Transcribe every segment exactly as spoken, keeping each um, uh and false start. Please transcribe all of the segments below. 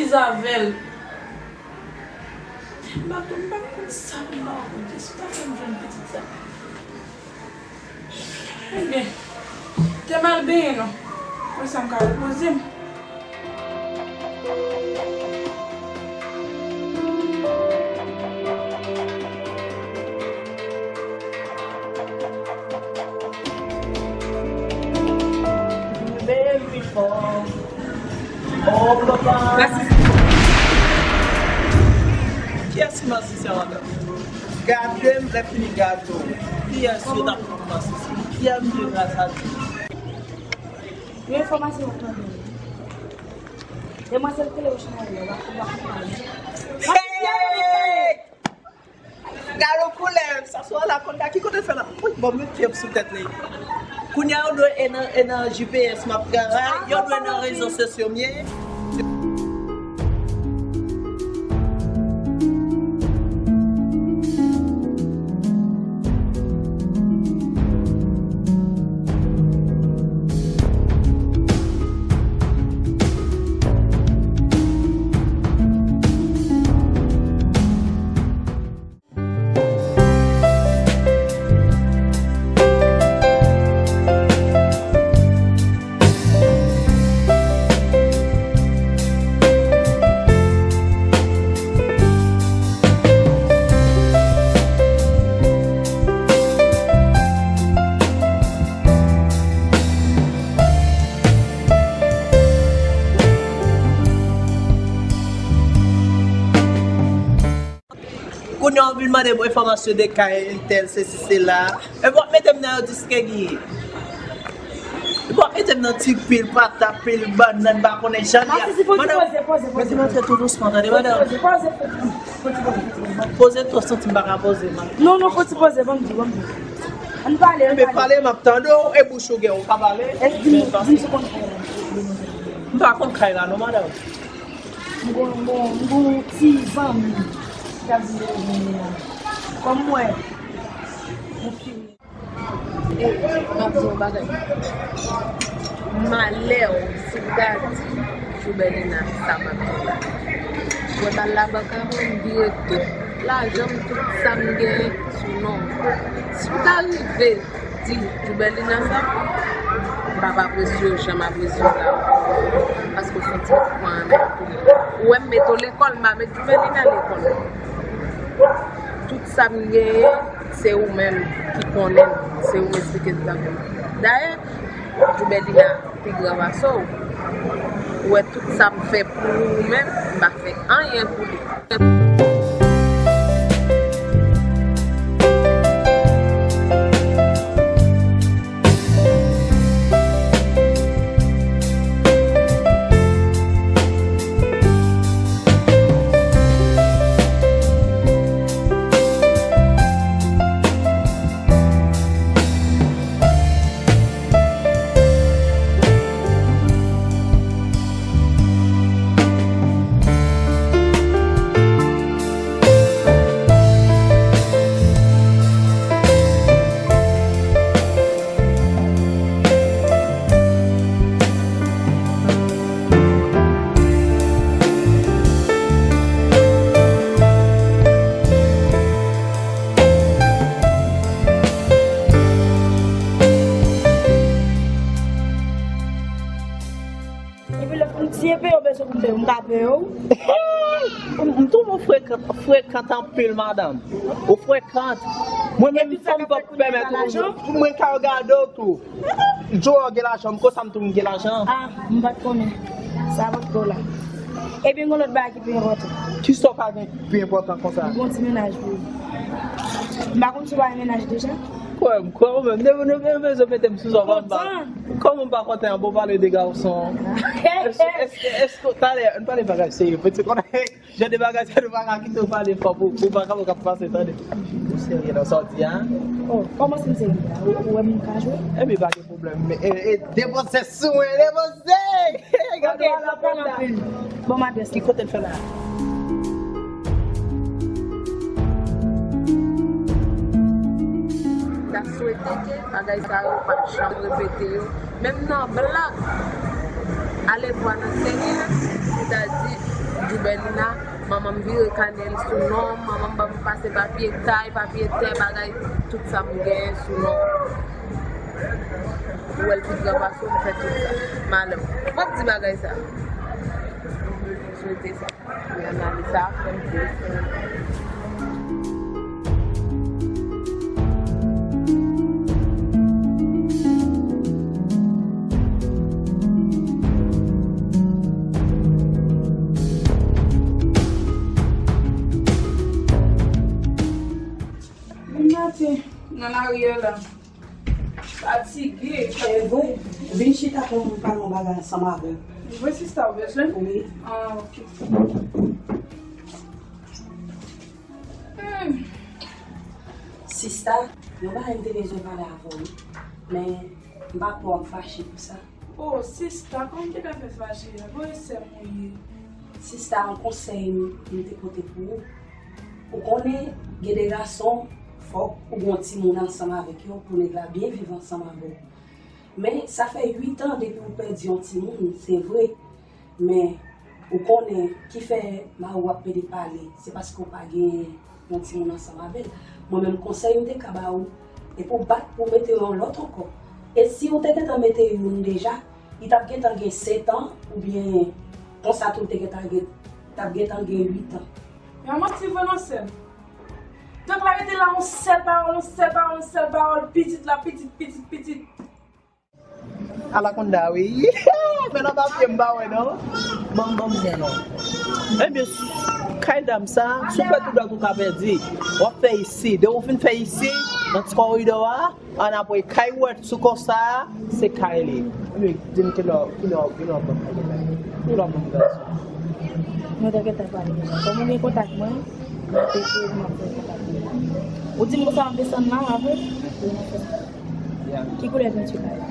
Izabèl. M pa konn, m pa konn sa pou m pa rakonte. Si w ta fè m jwenn pitit sa. Ebyen, te m al benyen non. Konsa m ka repoze m. Veye pi fò. Oh, papa. Masisi. Kiyès ki masisi a madanm? Gade m lè fini gade w. Kiyès yo t ap pran masisi? Kiyès m te gras a di? Yon enfòmasyon mwen tande. Demwazèl Kele Ochanay yo, w ap, w ap pale. Hey! Gade koulè, sa sou la konn ki kote l fè la. Wi, bon, mete pyè m sou tèt li. Kounye a, yo dwe e nan, e nan G P S m ap travay, yo dwe nan rezo sosyo m ye. Kounye a w vin mande m enfòmasyon de kay entèl, sesi, sela. Epi w ap mete m nan yon diske giye. Epi w ap mete m nan ti pil patat, pil bannann, m pa konnen jan l ye. Masisi, fò ti poze, poze, poze. Mete m antre tou dousman, tande, madanm. Poze, poze, poze, poze, poze. Poze tou, santi m pa ka poze, man. Non, non, fò ti poze, ban m di, ban m di. Ann pale, ann pale. Pale, m ap tande w, e bouch ou gen, ou pa pale. Èske di m, di m si w konn kay la? M pa konn kay la, non, madanm. M gon, m gon, m gon ti zanmi k ap di l rejwenn li la. Kòm m wè, m fini. E, m ap di yon bagay. Malè w, si w ta di Joubèlina sa m ap di la. Mwen t al labank avan, m vire tout lajan m, tout sa m genyen sou non m. Si w ta rive di Joubèlina sa, m p ap apresye w jan m apresye w la. Paske w se yon timoun mwen renmen anpil. Ou wè m mete w lekòl, m pa met Joubèlina lekòl. Tout sa m genyen, se ou menm ki konnen m, se ou m esplike tout afè m. Dayè, Joubèlina pi gran pase w. Ou wè tout sa m fè pou ou menm, m pa fè anyen pou li. Epi lè pou m ti epe yo bezwen pou m peye, m ka peye w. M, m twouve w frekan, frekan anpil, madanm. Ou frekan. Mwen menm, fanm p ap pèmèt ou, mwen ka gade w tou. Joe gen lajan, m konsa m tou m gen lajan. Ah, m pa t konnen. Sa pa t ko la. Epi gon lòt bagay ki pi enpòtan. Kisa w ka gen ki pi enpòtan konsa? M gon ti mennaj pou ou. M pa konn si w pa gen mennaj deja. Kwè m, kwè ou menm. Nou, nou, nou bezwen mete m sou zòrèy m pa. Kòman m pa kontan an, bon, pale de gason. Èske, èske, èske, talè, ann pale bagay serye, pitit, konnen jan de bagay sa nou pa ka kite w pale fò pou, pou pa ka, pou ka pase, tande. Ou serye nan sa w di a? Oh, kòman si m serye la? Ou, ou wè moun ka jwe? Ebyen, pa gen pwoblèm. Men, e, e, depoze sou mwen, depoze! Ok, pa pale anpil. Bon, m adrès. Ki kote l fè la? Ta swete ke bagay sa yo pa t janm repete yo. Menm nan blag, Alevwa nan Senyè, li ta di, Joubèlina, manman m vire kanèl sou non m, manman m ban m pase papye kay, papye tè, bagay, tout sa m genyen sou non m. Ou wè l pi gran pase w, m fè tout sa. Malè m. M ap di bagay sa. Swete sa. Mwen analize sa, fè m plis. Bon maten, nan lari a la. Fatige. E vre, vin chita pou m pale yon bagay ansanm avè w. Vre, sista, ou bezwen? Wi. Ah, ok. Hmm. Sista, yon bagay m te bezwen pale avè w, wi. Men, m pa kwè w ap fache pou sa. Oh, sista, kòman m te ka fè fache a? Bon, e sè m ou ye. Sista, yon konsèy m, m te pote pou ou. Ou konnen, gen de gason, fòk ou gen yon timoun ansanm avèk yo pou nèg la byen viv ansanm avè w. Men, sa fè uit an depi ou pèdi yon timoun, se vre. Men, ou konnen, ki fè mari w ap pede pale, se paske ou pa gen yon timoun ansanm avè l. Mwen menm, konsèy m te ka ba ou, e pou w bat pou w mete yon lòt ankò. E si ou te gentan mete youn deja, li t ap gentan gen sèt an, oubyen konsa tou, li te gentan gen, t ap gentan gen uit an. Yon manti vre non, sè m. Donk, la rete la, yon sèl pawòl, yon sèl pawòl, yon sèl pawòl, pitit la, pitit, pitit, pitit. Anakonda, wi. Men nan papye m pa wè, non. Ban m, ban m gen, non. Ebyen, s-, kay dam sa, si w fè tout dwat ou ka pèdi. W ap fè isi. Depi w fin fè isi, nan ti kòridò a, ann apre kay ou wè sou kò sa, se kay li. Ebyen, di m kilè, kilè, kilè w ap ban m kay la. Kilè w ap ban m kay sa. Mwen te gentan pale deja. Kòm ou gen kontak mwen, mwen te ekri w, m ap fè kontak mwen. Ou di m konsa m ap desann la, apre? Ki koulè penti kay la?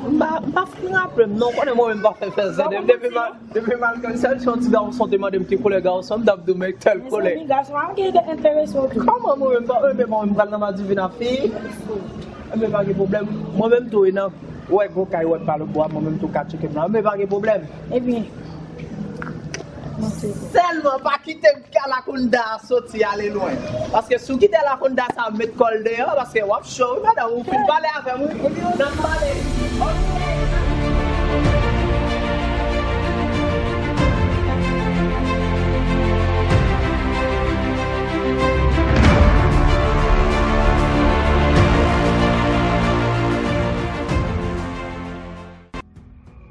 M pa, m pa fin raple m, non, konnen mwen menm pa fè fè zèdèm. Depi m al, depi m al konn sèl si yon ti gason te mande m ki koulè gason, m t ap di w men tèl koulè. Mezanmi, gason an gen de enterese w tou. Kòman mwen menm pa, mwen menm mwen pral nan madivin a fi? Mwen pa gen pwoblèm. Mwen menm tou, e nan, wè, gwo kay, wè, palo bwa, mwen menm tou ka tcheke m la. Mwen pa gen pwoblèm. Ebyen, sèlman pa kite Anakonda a soti ale lwen. Paske si w kite anakonda sa ap met kò l deyò, paske w ap cho, wi, madanm, ou fin pale avè m, wi. N ap pale.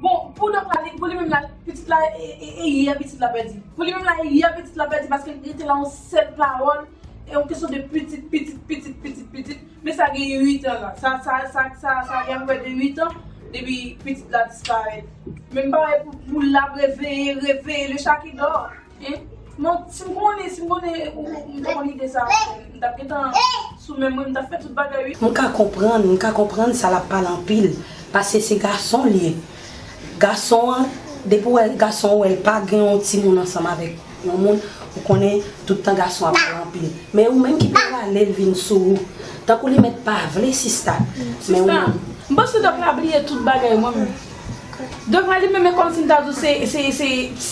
Bon, pou dòk la, li, pou li menm la, pitit la, e, e, e yè pitit la pèdi. Pou li menm la, e yè pitit la pèdi, paske l rete la yon sèl pawòl, e yon kesyon de pitit, pitit, pitit, pitit, pitit. Men sa gen uit an la. Sa, sa, sa, sa, sa gen près de uit an, depi pitit la disparèt. Men m pa wè pou, pou l ap reveye, reveye, le chat qui dort. Hein? Bon, si m konnen, si m konnen, ou, ou, m te konn ide sa, m t ap gentan sou men mwen, m t ap fè tout bagay, wi. M ka konprann, m ka konprann sa l ap pale anpil, paske se gason l ye. Gason an, depi w wè gason an, wè l pa gen yon timoun ansanm avèk yon moun, ou konnen tout tan gason ap pale anpil. Men ou menm ki te rale l vin sou ou, tankou li mèt pa vle, sista. Men ou menm. M panse dòk la bliye tout bagay, mwen menm. Dòk la, li menm, e kòmsi m ta di w se, se, se,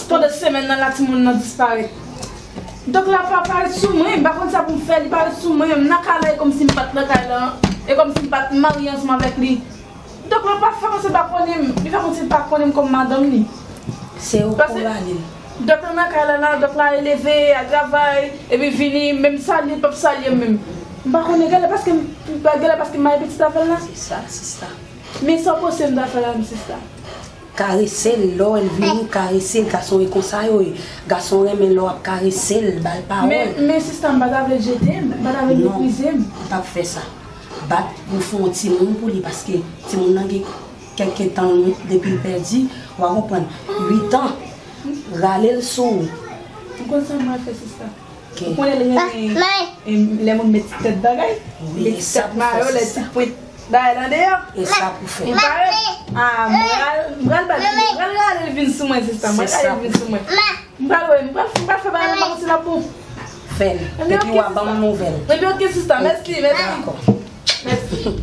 pandan semèn nan la, timoun nan disparèt. Dòk la pa parèt sou mwen, m pa konn sa pou m fè, li parèt sou mwen, m nan kay la, e kòmsi m pa t nan kay la, e kòmsi m pa t marye ansanm avèk li. Dòk la pa fè kòmsi l pa konnen m, li fè kòmsi l pa konnen m kòm madanm li. Se ou k pou rale l. Dòk la nan kay la, la, dòk la eleve, al travay, epi vini, menm salye, l p ap salye m menm. M pa konnen, genlè paske m, genlè paske m mare pitit avè l la. Se sa, sista. Men sa w panse m ta fè la, m sista? Karese l, lè w wè l vini, karese l, gason e konsa yo ye. Gason renmen lè w ap karese l, ba l pawòl. Men, men sista, m pa ta vle l jete m, m pa ta vle l meprize m. Non, ou p ap fè sa. Bat pou fè yon timoun pou li, paske timoun nan gen kèk tan depi l pèdi, w a konprann. Uit an, rale l sou ou. Ou konn sa m pral fè, sista? Ou konnen l renmen, em, lè moun met ti tèt bagay? Wi, met ti tèt mayo, lè ti pwent bagay lan deyò. E sa pou fè. Ou pare? Ah, m pral, m pral bat li, m pral rale l vin sou mwen, sista. M pral rale l vin sou mwen. M pral wè, m pral, m pral fè bagay lan pa konsi l ap bon. Fè l. Epi w a ban m nouvèl. Epi ok, sista. Mèsi, mèsi. Dakò. Mèsi.